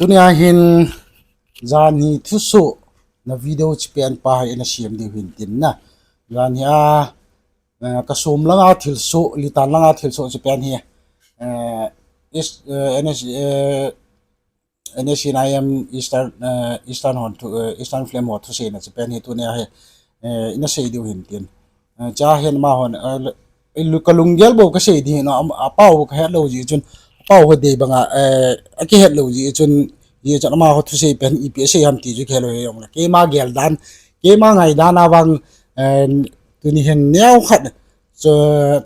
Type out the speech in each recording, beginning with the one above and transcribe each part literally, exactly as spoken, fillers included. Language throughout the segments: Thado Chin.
Tunia hin janhi thusoh na video chi pen pa hi ina sem diu hin tin na. Janhi a, eh, Kasom langa thilsoh, Litan langa thilsoh chi pen hi, eh, is, eh, N S, eh, N S C N I M Eastern, eh, Eastern hon thu, eh, Eastern Flame ho thuseina chi pen hi tunia hi, eh, ina sei diu hin tin. Eh, cha hin amahon, eh, le-, eh, lu-, ka lunggel bou ka sei ding hin, am-, apao ka het lou ji chun, apao ho dei banga, eh, a ki het lou ji chun, ji chun amaho thusei pen ipi asei ham ti chu ka het lou hi jong le. Keima gel dan, keima ngai dan a vang, eh, tuni hin neo khat, chu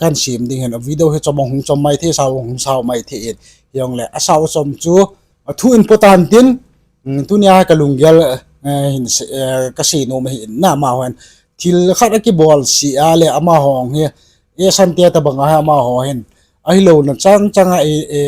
kan sem ding hin, a video hi chom hung chom mai thei, sao hung sao mai thei in, hi jong le, a sao chom chu, a thu in po tan tin, mm, tunia ka lunggel, eh, hin se-, eh, ka sei nom hi in na amaho hin. Thil khat a kibol si a le amaho hi, e san te ta banga hi amaho hin. Ahilou na chang chang a e, e,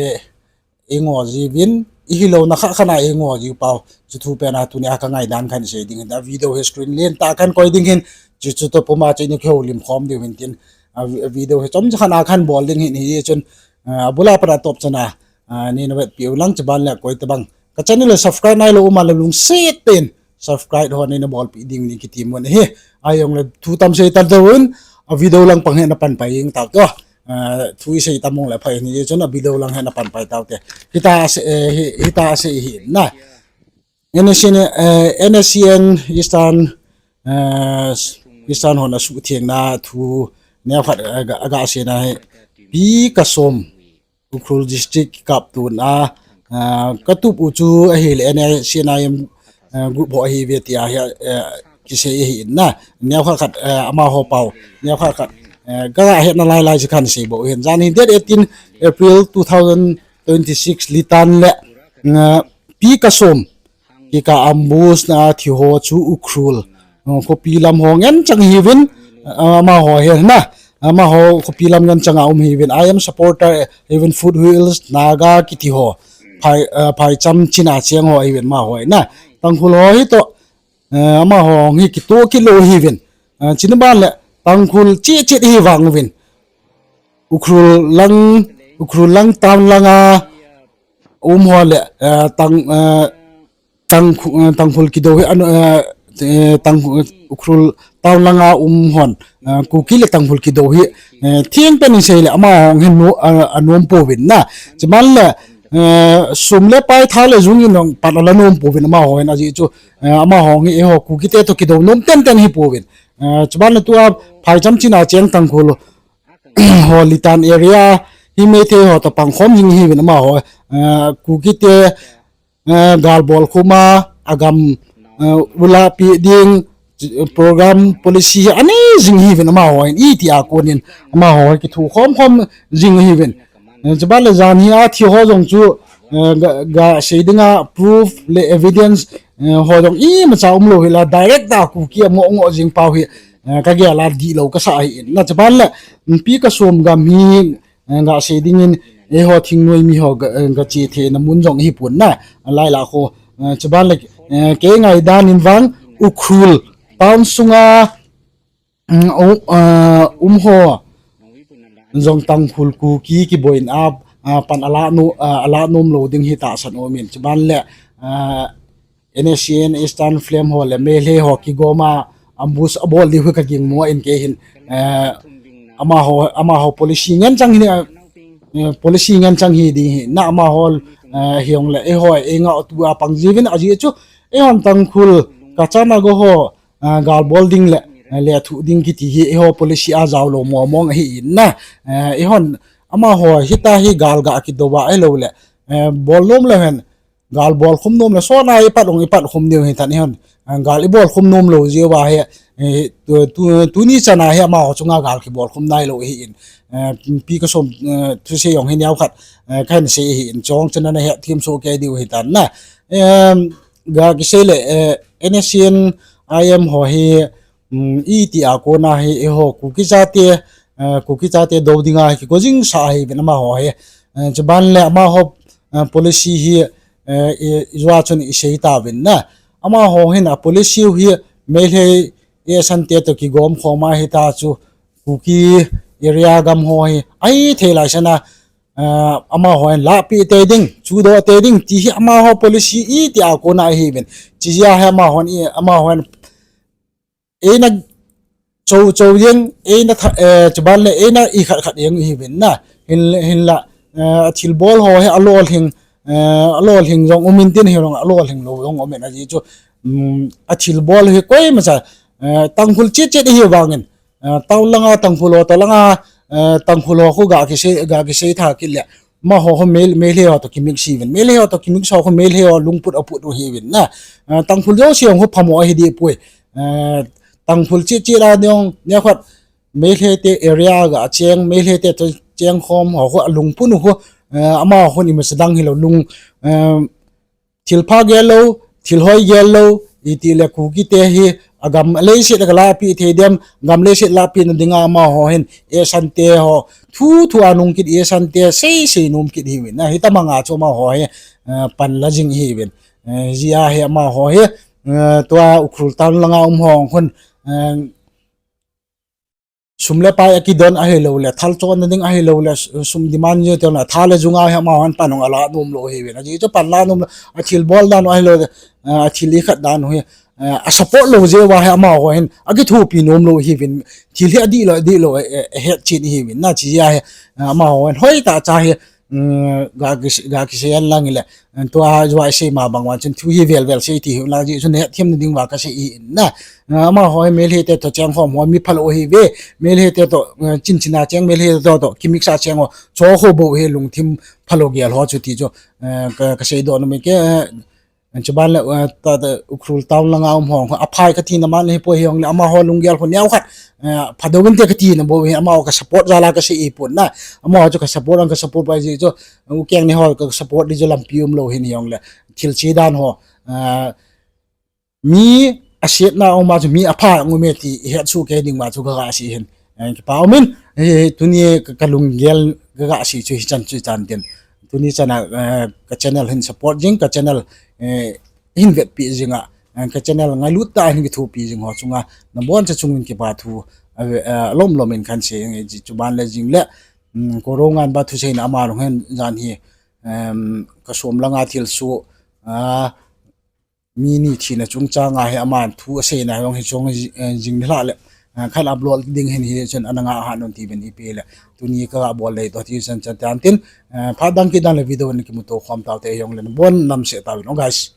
e ngo ji vin, ihilou na khat khat a e ngo ji pau. Chu thu pen a tunia ka ngai dan kan sei ding hin. A video hi screen len ta kan koi ding hin. Chu chu to puma chu ni kho lim khom ding hin tin. A vi-, a video hi chom khat a kan bol ding hin hi chun, ah, bula para top chana. Ah, neina vetpi u lang, chuban le koi tabang ka channel le subscribe nailou um a le lungset tah in subscribe ho neina bolpi ding ni kiti mun hi. Ahi jong le thu tam sei tan to un, a video lang pang hi na pan pai ing tau to. Ah, thu i sei tam mong le phai ni chun a video lang hi na pan pai tau te. Hita se, eh, hi, hita se hi na. N S C N, eh, N S C N Eastern, eh, Eastern hon a suhthengna thu neo khat, eh, ga, ga seina hi. Pi Kasom. Ukhrul District kap tun a, ah, ka tup u chu ahile N S C N I M, ah, group ho ahi ve tia hi, eh, kisei ahi in na. Neo khat khat, eh, amaho pau. Neo khat khat, eh, ka ga hetna lai lai chu kan sei bou hin. Jan hi date eighteen April two thousand twenty-six Litan le, ah, Pi Kasom. Kika ambush na thi ho chu Ukhrul, uh, khopi lam ho ngen chang hiuvin, uh, amaho hi na, amaho khopi lam ngen chang a um hiuvin, I M supporter hiuvin, Foothills Naga kiti ho, phai, uh, phaicham china cheng ho hiuvin amaho hi na, Tangkhul ho hi to, uh, amaho hi kito kilo hiuvin, uh, chini ban le Tangkhul chi chi hi vang uvin, Ukhrul lang, Ukhrul lang town langa, um ho le, eh, tang, eh, tang, eh, Tangkhul kidou hi, an, eh, eh, tang, Ukhrul town langa um hon, eh, Kuki le Tangkhul kidou hi, eh, thing pen in sei le amaho hi nu, eh, anom pouvin na. Chuban le, eh, sum le pai tha le jung in jong pan ala nom pouvin amaho hin ajeh chu, eh, amaho hi eiho Kuki te to kidou nom ten ten hi pouvin. Eh, chuban le tua phaicham china cheng Tangkhul ho Litan area hi Meitei ho to pang khom jing hiuvin amaho, eh, Kuki te, eh, gal bol khum a, agam, eh, ula pi ding, eh, program policy hi anei jing hiuvin amaho hin iti a konin amaho hi kithu khom khom jing hiuvin. Eh, chuban le jan hi a thi ho jong chu, eh, ga, ga sei dinga proof le evidence, eh, ho jong imacha umlou hi la direct a Kuki a mo ngo jing pau hi, eh, ka gel a dihlou ka sa hi in. Na chuban le, mm, Pi Kasom gam hi, eh, ga sei dingin, eiho thingnoi mi ho ga, eh, ga che thei na mun jong hi pon na, lai la kho, eh, chuban le, eh, kei ngai dan in vang Ukhrul town sunga, mm, u-, eh, um ho jong Tangkhul Kuki kiboina, ah, pan ala nu, ah, ala nom lou ding hi tahsan um in. Chuban le, ah, N S C N Eastern Flame ho le Meitei ho kigom a ambush abol diu hi ka gingmo in kei hin, eh, amaho, amaho policy ngen chang hi, eh, policy ngen chang hi ding hi na amaho, eh, hi jong le eiho ei ngah tu a pang jiuvin ajeh chu eihon Tangkhul ka chana go ho, ah, gal bol ding le, ah, le thu ding kiti hi eiho policy a jao lou mo mong ahi in na. Ah, eihon amaho hita hi gal ga kidou va ahilou le, eh, bol nom le hen, gal bol khum nom le sona ipat ong ipat khum diu hi tan eihon, ah, gal i bol khum nom lou jiu va hi, eh, tu, tu, tuni chana hi amaho chunga gal kibol khum nailou hi in, eh, Pi Kasom, eh, thusei jong hi neo khat, eh, kan sei hi in chong chana na hi thim so ke diu hi tan na. Em, ga kisei le, eh, N S C N I M ho hi, um, iti a kona hi, eiho, Kuki chate, eh, Kuki chate dou dinga hi, kiko jing sa hiuvin amaho hi, eh, chuban le amaho, eh, policy hi, eh, i, i jua chun i sei tauvin na. Amaho hin a policy hi, Meitei, eh, san te to kigom khom a hita chu, Kuki area gam ho hi, ai thei lai sana, eh, amaho hin lahpeh tei ding, chudoh tei ding, ti hi amaho policy iti a kona ahiuvin. Chujeh a hi amaho hin, amaho hin eina chou chou jeng, eina tha, eh, chuban le eina i khat khat jeng ihiuvin na. Hin, hinla, eh, athilbol ho hi alolhing, eh, alolhing jong um intin, hilou alolhing lou jong um in ajeh chu, um, athilbol hi koimacha, eh, Tangkhul chet chet ihi vangin, eh, town langa Tangkhul ho, town langa, eh, Tangkhul ho khu ga kisei, ga kisei tha kit le, amaho khu Mei-, Meitei ho toh kimix ihiuvin. Meitei ho toh kimix ho khu Meitei ho lungput aput u ahiuvin na. Eh, Tangkhul jouse jong khu phamo ahi dehpoi. Eh, Tangkhul chet chet a jong, neokhat Meitei te area ga cheng, Meitei te toh chengkhom ho khu alungput u khu, eh, amaho khun imacha dang hilou lung, eh, thilpha gel lou, thil hoi gel lou, itile Kuki te hi agam aleiset aga lahpeh thei dem, gam leiset lahpehna dinga amaho hin, Esan te ho, thu thu a nung kit Esan te, sei sei nom kit ihiuvin na, hitabanga chu amaho hi, eh, panla jing ihiuvin. Eh, jeh a hi amaho hi, eh, tua Ukhrul town langa um ho khun, eh, sum le pai akidon ahiloule, thal chonna ding ahiloule, sum demand jeh teng le, tha le junga hi amaho hin pan hung ala nom lou ihiuvin. Ajeh chu panla nom lou, athilbol dan u ahilou, eh, athil ikhat dan u hi, eh, asupport lou jeh uva hi amaho hin akithopi nom lou ihiuvin. Thil hi adihlou, adihlou, eh, eh, ahet chen ihiuvin na, chujeh a hi, eh, amaho hin hoitah cha hi, um, ga ki, ga kisei hen lang hile, eh, tua jua isei ma bang uva chun thu hi vel vel sei ti hiu lang, ajeh chu nahet themna ding uva kasei ahin na. Eh, amaho hi Meitei te toh chengkhom ho mi phalou ahiuve, Meitei te toh, eh, chin chin a cheng, Meitei te toh, toh kimix a cheng ho, chu khu bou hi lungthim phalou gel ho chu ti chu, eh, ka, kaseidoh nom e ke, eh, chuban le, eh, ta, ta, Ukhrul town langa um ho, aphai katina man ahipoi, hijongle amaho lunggel khu neokhat, eh, phadoh inte katina bou hi, amaho ka support jal a kasei ahipon na, amaho chu ka support ang ka support pai jeh chu, eh, U Keng ne ho ka support di chu lampi umlou hin hijongle, thil che dan ho, eh, mi asetna um a chu mi apha um e ti ihet soh kei ding uva chu kaga sei hin, eh, kipa umin, eh, tuni ka, kalunggel kaga sei chu hichan chu hichan tin. Tuni chan a, eh, ka channel hin support jing, ka channel, eh, hin vetpi jing a, eh, ka channel ngailut tah a hin kithopi jing ho chunga naboncha chungin kipa thu, eh, eh, lom lom in kahin sei e, chuban le jingle, um, Korounganba thuseina ama jong hin jan hi, um, kasom langa thilsoh, ah, mi ni thina chungchang a hi aman thu aseina jong hi chong, eh, jing nilhah le, eh, kahin upload ding hin hichun ana ngah ahat un tiuvin ipi le. Tuni kaga bol dei toh ti chan chan tan tin, eh, phat dang kit dan le video in kimuto khom taute, hijongle nabon namse tauvin, oh guys.